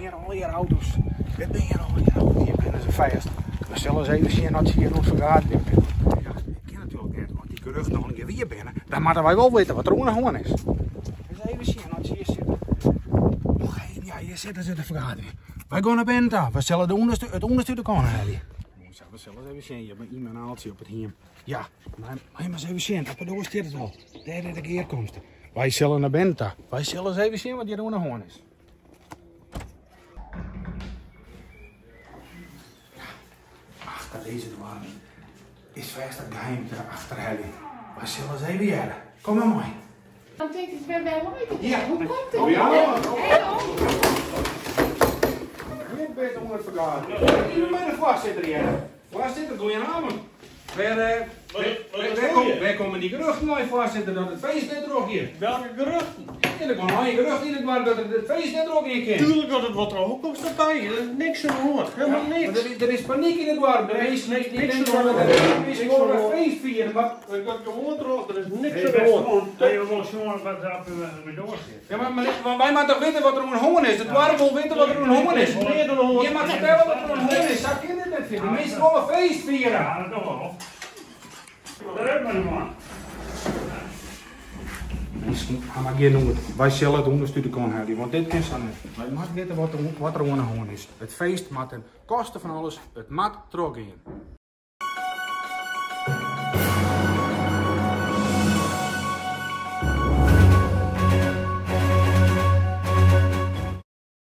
binne hjir allegear auto's. Dit binne hjir allegear auto's. Hjir binne se fêst. We sille ris even sjen oft se hjir oan it fergaderjen binne. Ja, kin natuerlik net. As dy geruchten allegear wier binne, dan moatte wy wol witte wat der oan de hân is. Ris even sjen oft se hjir sitte. Och, ja, hjir sitte se te fergaderjen. Wy gean nei binnen ta. We sille de ûnderste, it ûnderste út de kân helje. Sa, we sille ris even sjen hjir by Yme en Aaltsje op it hiem. Ja, mar mei ris even sjen. Op 'e doar stiet it al. Dêr is de gearkomste. Wy sille nei binnen ta. Wy sille ris even sjen wat hjir oan de hân is. Ja, achter dizze doarren is fêst it geheim te achterheljen. Wy sille ris even hearre. Kom mar mei. Dan tink ik, wêr leit it? Ja. Hoe komt it? Oh, ja. Hey, oh. Ik bin oan it fergaderjen. Even mei de foarsitter hearre. Foarsitter, goedenavond. Wêr, wêr komme dy geruchten wei, foarsitter, dat it feest net trochgiet? Welke geruchten? Ja, der komt allegear geruchten yn it doarp dat it feest net trochgean kin. Tuurlijk dat it wat troch. Hoe komst dat by? Der is niks oan de hân. Helemaal niks. Maar der is panyk yn it doarp. De minsken Nee, die niks denken oan de dat hân. de minsken Niks wolle oan de in feest fieren, mar It gaat gewoan troch, der is niks Hey, oan de beste hân. man, even wol sjoen wat der op de doar sit. Ja, mar menear, want wy moatte toch witte wat der oan de hân is? It doarp wol witte wat der oan de hân is. Neat oan de hân. Je moatte fertelle wat der oan de hân is. Sa kin dit net fierder. De minsken wolle feest fiere. Ja, dat doch wol. Leuk mei de man. Minsken, ha mar gjin noed. Wy sille it ûnderste út de kant helje, want dit kin sa net. Wy moatte witte wat der oan de hân is. It feest moat ten koste fan alles, it moat trochgean.